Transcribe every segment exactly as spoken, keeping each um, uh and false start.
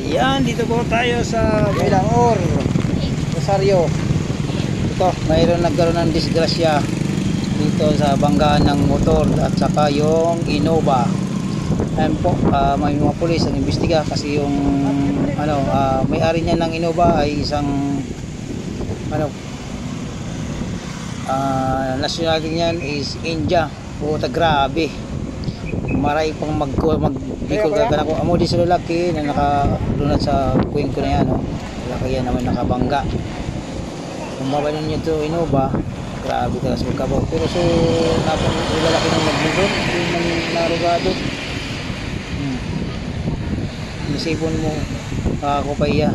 Yan, dito po tayo sa Milaor, Rosario. Ito, mayroon nagkaroon ng disgrasya dito sa banggaan ng motor at saka yung Innova. Ayan po, ah, may mga pulis ang imbestiga kasi yung ano, ah, may-ari niya ng Innova ay isang ano, ah, nationality niyan is India. Puta, grabe. Maray pang mag-, magbikol ka kanako. Amo di sa lalaki na nakalunad sa kuwing ko na yan, no? Lalaki yan naman nakabangga. Kung mabay ninyo ito, Innova, grabe ka sa magkabaw. Pero so, napang lalaki nang nagbundon, yung man narugado. Hmm. Nasipon mo, ah, ako pa iya.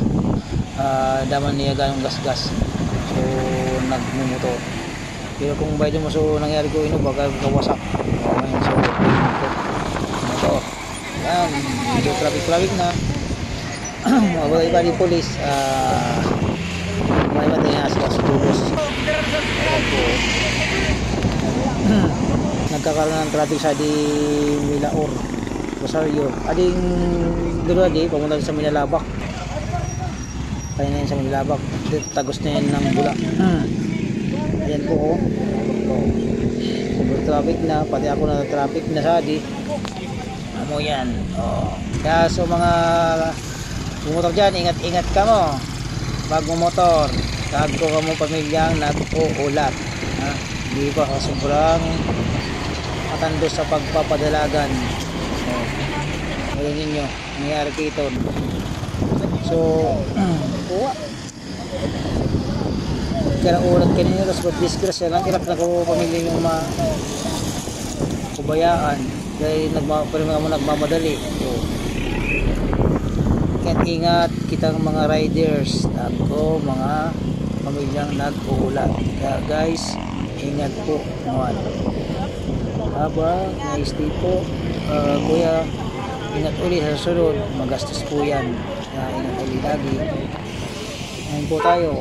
Ah, daman niya ganong gasgas. So, nagmumotor. Pero kung bayad mo, so, nangyari ko, ino, baga kawasak. Oh, ngayon, so, ito. Yan, medyo traffic-traffic na. Mabalik pa rin police, ah, may matay na sila sa tubos. Ayan po. Nagkakaroon ng traffic sa di Milaor, Rosario. Ading duro di, pamunta sa Minalabak. Kaya na yun sa Minalabak. Tagos na yun ng bula. Hmm. Ayan po, oh. Oh. Traffic na, pati ako na traffic na sa di. Amo yan. Oh. Kaya sa mga bumotor dyan, ingat-ingat kamo. Magmumotor. Tagko kamo pamilyang nag-uulat. Ha? Di ba sa sobrang matando sa pagpapadalagan. Oh. Alam ninyo, nangyari kiton. So, kuha. Kaya ulat kanina, tapos disgrasya lang, irak na ko pamilya yung ma-, kubayaan. Dahil nagma-, pero mga mo nagmamadali. So, ingat-ingat kitang mga riders. Ako, mga pamilyang nag-uulat. Kaya guys, ingat po naman. Haba, nice day po. Ah, kuya, ingat ulit sa sunod. Magastos po yan. Kaya ingat ulit lagi. Ngayon po tayo.